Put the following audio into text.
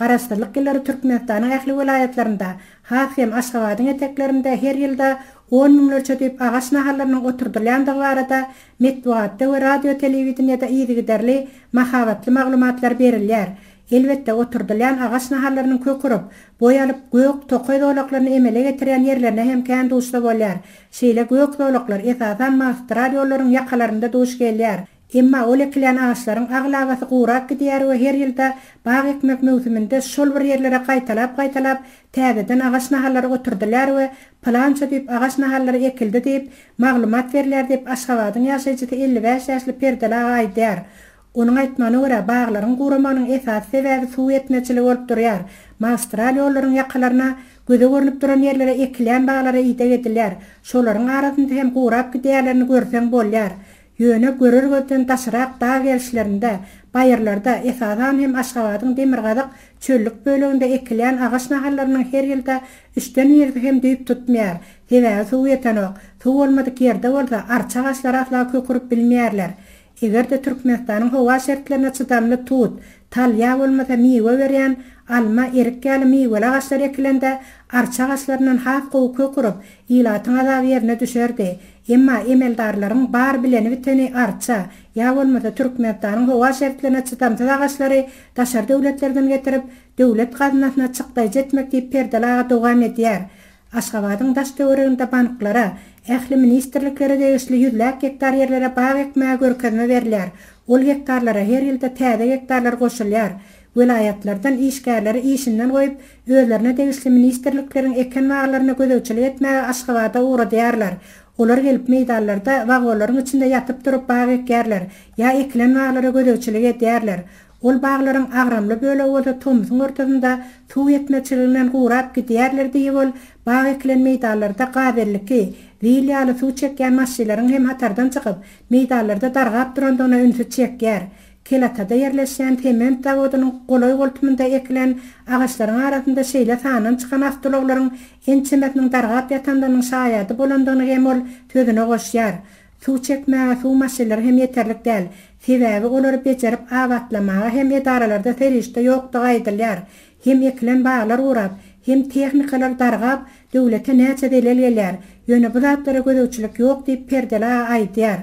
Garaşsyzlyk ýyllary Türkmenistanyň ähli welaýatlarynda, has hem Aşgabadyň eteklerinde her ýylda on müňlerçe düýp agaç nahallarynyň oturdylýandygy barada metbugatda we radio-telewideniýede yzygiderli mahabatly maglumatlar berilýär. Elbetde, oturdylýan agaç nahallarynyň kök urup, boý alyp, gök tokaý zolaklaryny emele getirýän ýerlerine hem kän duşsa bolýar. Şeýle gök zolaklar, esasan, magistral ýollaryň ýakalarynda duş gelýär. Emma ol ekilýän agaçlaryň aglabasy gurap gidýär we her ýylda bag ekmek möwsüminde şol bir ýerlere gaýtalap-gaýtalap täzeden agaç nahallary oturdylýar we pylança düýp agaç nahallary ekildi diýip, maglumat berilýär diýip, Aşgabadyň ýaşaýjysy 55 ýaşly Perdeli aga aýdýar. Onuň aýtmagyna görä, baglaryň guramagynyň esasy sebäbi suw ýetmezçiligi bolup durýar. Magistral ýollaryň ýakalaryna, göze görnüp duran ýerlere ekilýän baglara ideg edilýär. Şolaryň arasynda hem gurap gidýänlerini görseň bolýar. Ýöne görer gözden daşrak dag gerişlerinde, baýyrlarda, esasan hem Aşgabadyň demirgazyk çöllük böleginde ekilýän agaç nahallarynyň her ýylda üçden birisi hem düýp tutmaýar. Sebäbi suw ýetenok. Suw bolmadyk ýerde bolsa arça agaçlary asla kök urup bilmeýärler. Eger-de Türkmenistanyň howa şertlerine çydamly tut, tal ýa bolmasa miwe berýän alma, erik ýaly miweli agaçlar ekilende, arça agaçlaryndan has gowy kök urup, ilatyň azaby ýerine düşerdi. Emma emeldarlaryň bar bileni-biteni arça, ýa bolmasa Türkmenistanyň howa şertlerine çydamsyz agaçlary daşary döwletlerden getirip, döwlet gaznasyna çykdaýjy etmek diýip Perdeli aga dowam edýär. Aşgabadyň daş-töwereginde banklara, ähli ministrliklere degişli ýüzläp gektar ýerlere bag ekmäge görkezme berilýär. Ol gektarlara her ýylda täze gektarlar goşulýar. Welaýatlardan işgärleri işinden goýup, özlerine degişli ministrlikleriň eken baglaryna gözegçilik etmäge Aşgabada ugradýarlar. Olar gelip meýdanlarda wagonlaryň içinde ýatyp-turup bag ekýärler ýa ekilen baglara gözegçilik edýärler. Ol baglaryň agramly bölegi bolsa tomsuň ortasynda suw ýetmezçiliginden gurap gidýärler diýip ol bag ekilen meýdanlarda gaz 52, zil ýaly suw çekýän maşynlaryň hem hatardan çykyp, meýdanlarda dargap durandygyna ünsi çekýär. Kelatada ýerleşýän sement zawodynyň golaý-goltumynda ekilen agaçlaryň arasynda şeýle sandan çykan awtoulaglaryň ençemesiniň dargap ýatandygynyň şaýady bolandygyny hem ol sözüne goşýar. Suw çekmäge suw maşynlary hem ýeterlik däl. Sebäbi olary bejerip abatlamaga hem edaralarda serişde ýokdugy aýdylýar. Hem ekilen baglar gurap, hem tehnikalar dargap, döwlete näçe zelel gelýär. Ýöne bu zatlara gözegçilik ýok diýip, Perdeli aga aýdýar.